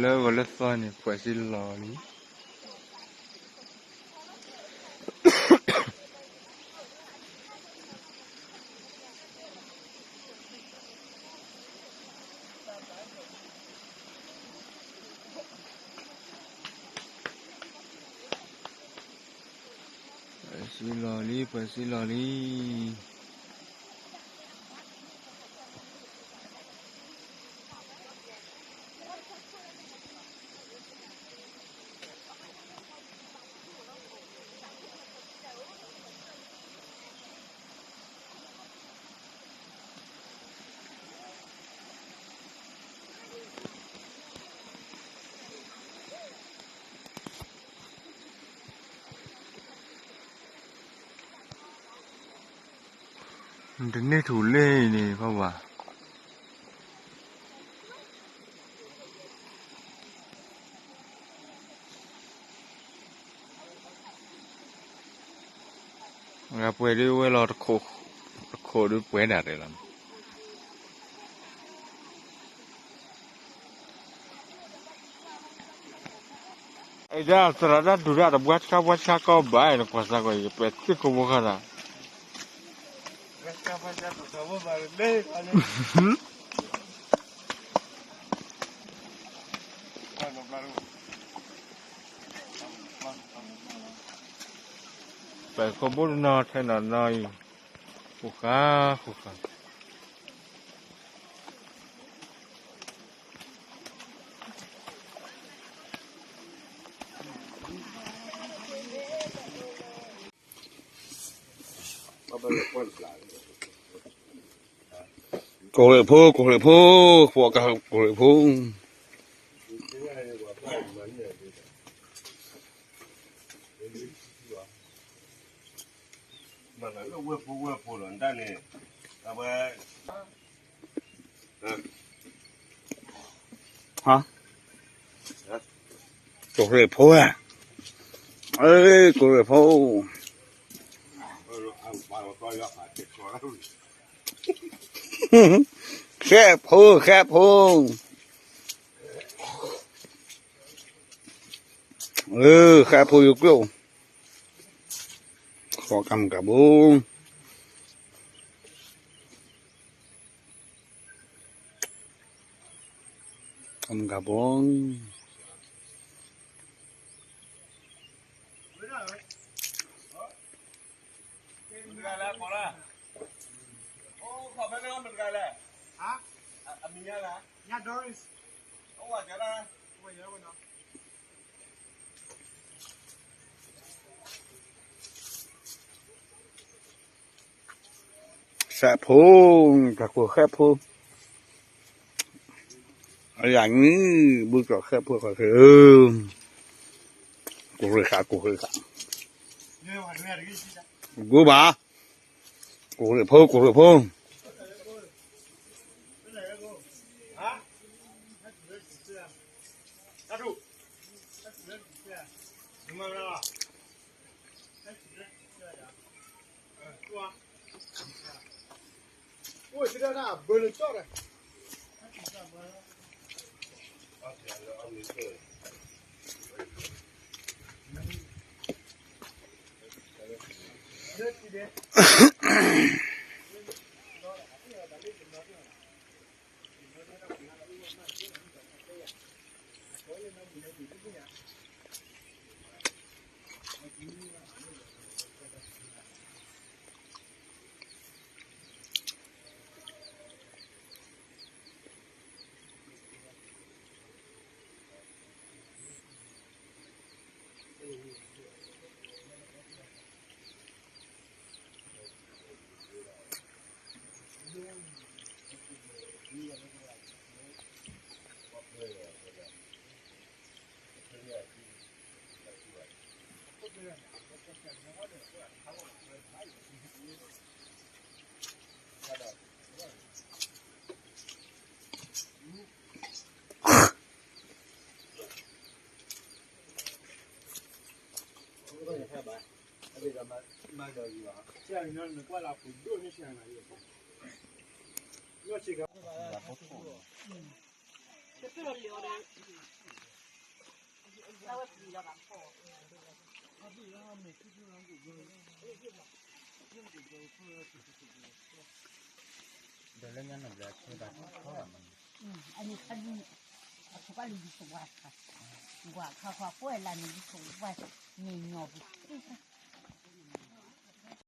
လၢဂီၤလၢသီန့ၣ် ပှဲၤစ့လီၤလံ. ပှဲၤစ့လီၤလံ, ပှဲၤစ့လီၤလံ. နတန့ၢ်ထူၣ်လၢန့ၣ် ဖးဘၣ်. ပှဲၤဒုးဝဲလီၤ, တခိၣ်ဒုးပှဲၤဒၣ်တဲလီၤ. အဲဒၣ်သရၣ်ဒၣ်ဒုးဒၣ်တဘှါဆှါဘှါဆှါ ကီဘၣ်နကွၢ်စၢ်ကွၢ် ယပှဲၤသ့ၣ်ခိၣ်ဖိခါနၤ. ပှဲၤခိၣ်ဘိတနီၤထဲနီၤနီၤအံၤ, ဃိဃာ, ဃိဃာ. ကိၢ်ရ့ၣ်ဖိ, ကိၢ်ရ့ၣ်ဖိ, ပှၤကကိၢ်ရ့ၣ်ဖိ. မၤလၢဝဲၢ်ဖိဝဲၢ်ဖိလီၤ ဒၣ်န့ၣ်, အဝဲ ကိၢ်ရ့ၣ်ဖိဧါ, ကိၢ်ရ့ၣ်ဖိ, ဃဲၣ်ဖိ, ဃဲၣ်ဖိ, ဃဲၣ်ဖိယိၤကျိၣ်, ဃိးကမကဘိ ကမကဘိ. ဃဲၣ်ဖိ, တၢ်ကိၢ်ဃဲၣ်ဖိ, အယၤန့ၣ် ဘုကီၢ်ဃဲၣ်ဖိဃီၤ, ကိၢ်ရ့ၣ်ဃာ် ကိၢ်ရ့ၣ်ဃာ်, ကိၢ်ဘၣ်, ကိၢ်ရ့ၣ်ဖိ, ကိၢ်ရ့ၣ်ဖိ. ဒီးလၢညါန့ၣ်ဘျီအဆိဒၣ်ထီၣ်ဘၣ်မး, အန့ၣ်ခါဒုး, အဆိကလံယဆိဝါခါ, ဝါခါခွါကွဲၢ်လၢန့ၣ် ယဆိဝါ, မ့ၢ်ညီပူၤ,